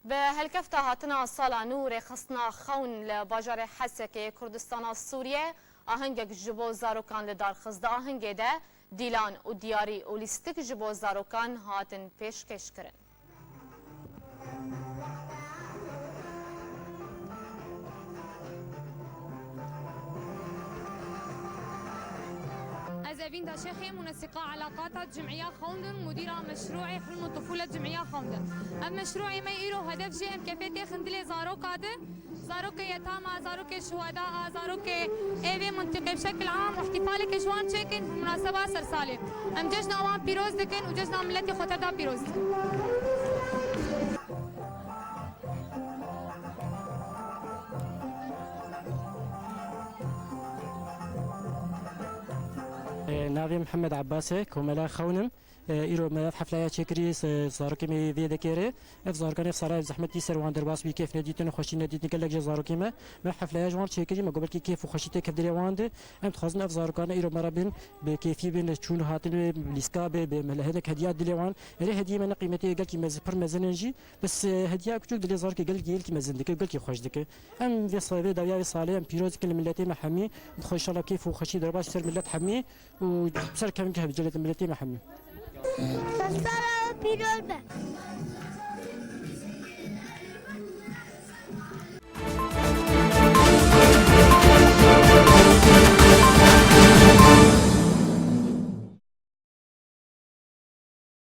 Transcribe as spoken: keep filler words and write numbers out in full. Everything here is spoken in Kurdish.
Bi helkefta hatina sala nû rêxistina xewn li bajarê Hesekê Kurdistana Sûriyê ahengek ji bo zarokan li dar xist. Di ahengê de dîlan û diyarî û lîstik ji bo zarokan hatin pêşkêşkirin. Ez Evînda Şêxê, munesiqa elaqata cim'iya xewndin, mudîra meşru'ê Hilm û Tufûle cim'iya xewndin. Ev meşru'ê me îro hedef jê em kefê têxin dilê zaroka di, zarokê yetama, zarokê şuheda a, zarokê ê vê mintiqê bi şekil am û ihtifaleke ji wan çêkin bi munaseba sersalê. Em cejna wan pîroz dikin û cejna miletê xwe tevda pîroz dikin. Navê Mihemed Ebbas e, komela xewn im. Îro me ev hefleya çêkirî, zarokê me vê dekê re. Ev zarokan ev sala ev zehmetî ser wan derbas bî, kêf nedîtin, xweşî nedîtin, gelek ji zarokê me. Me hefleya ji wan çêkirî, me got belkî kêf û xweşî tê kev dilê wan de. Em dixwazin ev zarokan îro me re bin, bi kêfî bin, çûn hatin, lîska be, be me hinek hediya dilê wan. Erê hediyê me ne qîmetê gelkî mez-, pir mezin in jî. Bes, e, hediya küçük dilê zarokê gelkî, gelkî mezin dike, gelkî xweş dike. Em vê sa-, vê dawiya vê salê em pîroz dikin li miletê me hemî. Dixwe inşallah keyf û xweşî derbas ser milet hemî û ser kevin ke miletê me hemî. Sala pîroz be.